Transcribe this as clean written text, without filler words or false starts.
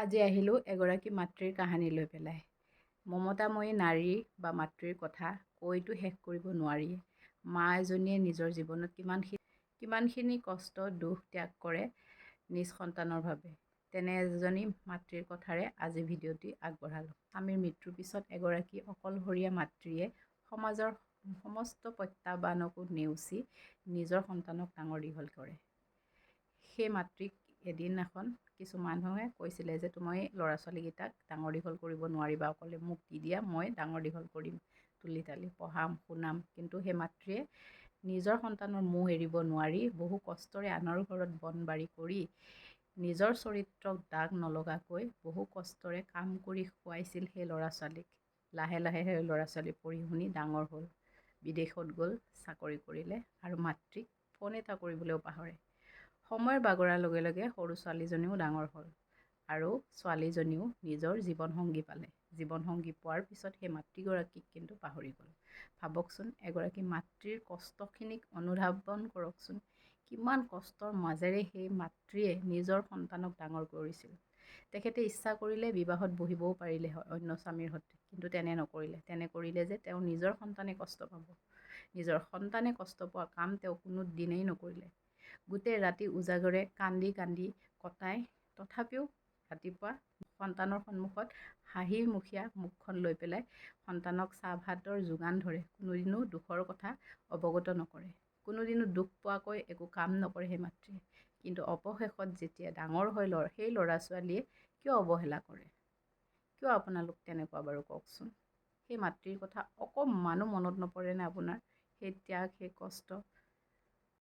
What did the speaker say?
আজি আহিলোঁ এগৰাকী মাতৃৰ কাহানী লৈ পেলাই। মমতাময়ী নাৰী বা মাতৃৰ কথা কৈতো শেষ কৰিব নোৱাৰি। মা এজনীয়ে নিজৰ জীৱনত কিমানখিনি কষ্ট, দুখ ত্যাগ কৰে নিজ সন্তানৰ বাবে, তেনে এজনী মাতৃৰ কথাৰে আজি ভিডিঅ'টি আগবঢ়ালোঁ। স্বামীৰ মৃত্যুৰ পিছত এগৰাকী অকলশৰীয়া মাতৃয়ে সমাজৰ সমস্ত প্ৰত্যাহ্বানকো নেওচি নিজৰ সন্তানক ডাঙৰ দীঘল কৰে। সেই মাতৃক এদিনাখন কিছু মানুহে কৈছিলে যে তুমি ল'ৰা ছোৱালীকেইটাক ডাঙৰ দীঘল কৰিব নোৱাৰিবা অকলে, মোক দি দিয়া, মই ডাঙৰ দীঘল কৰিম, তুলি তালি পঢ়াম শুনাম। কিন্তু সেই মাতৃয়ে নিজৰ সন্তানৰ মোহ এৰিব নোৱাৰি বহু কষ্টৰে আনৰ ঘৰত বনবাৰী কৰি নিজৰ চৰিত্ৰক দাগ নলগাকৈ বহু কষ্টৰে কাম কৰি খুৱাইছিল সেই ল'ৰা ছোৱালীক। লাহে লাহে সেই ল'ৰা ছোৱালী পঢ়ি শুনি ডাঙৰ হ'ল, বিদেশত গ'ল, চাকৰি কৰিলে আৰু মাতৃক ফোন এটা কৰিবলৈও পাহৰে। সময়ৰ বাগৰাৰ লগে লগে সৰু ছোৱালীজনীও ডাঙৰ হ'ল আৰু ছোৱালীজনীও নিজৰ জীৱনসংগী পালে। জীৱনসংগী পোৱাৰ পিছত সেই মাতৃগৰাকীক কিন্তু পাহৰি গ'ল। ভাবকচোন, এগৰাকী মাতৃৰ কষ্টখিনিক অনুধাৱন কৰকচোন, কিমান কষ্টৰ মাজেৰে সেই মাতৃয়ে নিজৰ সন্তানক ডাঙৰ কৰিছিল। তেখেতে ইচ্ছা কৰিলে বিবাহত বহিবও পাৰিলে হয় অন্য স্বামীৰ সৈতে, কিন্তু তেনে নকৰিলে। তেনে কৰিলে যে তেওঁ নিজৰ সন্তানে কষ্ট পাব। নিজৰ সন্তানে কষ্ট পোৱা কাম তেওঁ কোনো দিনেই নকৰিলে। গোটেই ৰাতি উজাগৰে কান্দি কান্দি কটাই তথাপিও ৰাতিপুৱা সন্তানৰ সন্মুখত হাঁহিমুখীয়া মুখখন লৈ পেলাই সন্তানক চাহ ভাতৰ যোগান ধৰে। কোনোদিনো দুখৰ কথা অৱগত নকৰে, কোনোদিনো দুখ পোৱাকৈ একো কাম নকৰে সেই মাতৃয়ে। কিন্তু অৱশেষত যেতিয়া ডাঙৰ হৈ সেই ল'ৰা ছোৱালীয়ে কিয় অৱহেলা কৰে? কিয় আপোনালোক তেনেকুৱা বাৰু কওকচোন? সেই মাতৃৰ কথা অকণমানো মনত নপৰেনে আপোনাৰ? সেই ত্যাগ, সেই কষ্ট।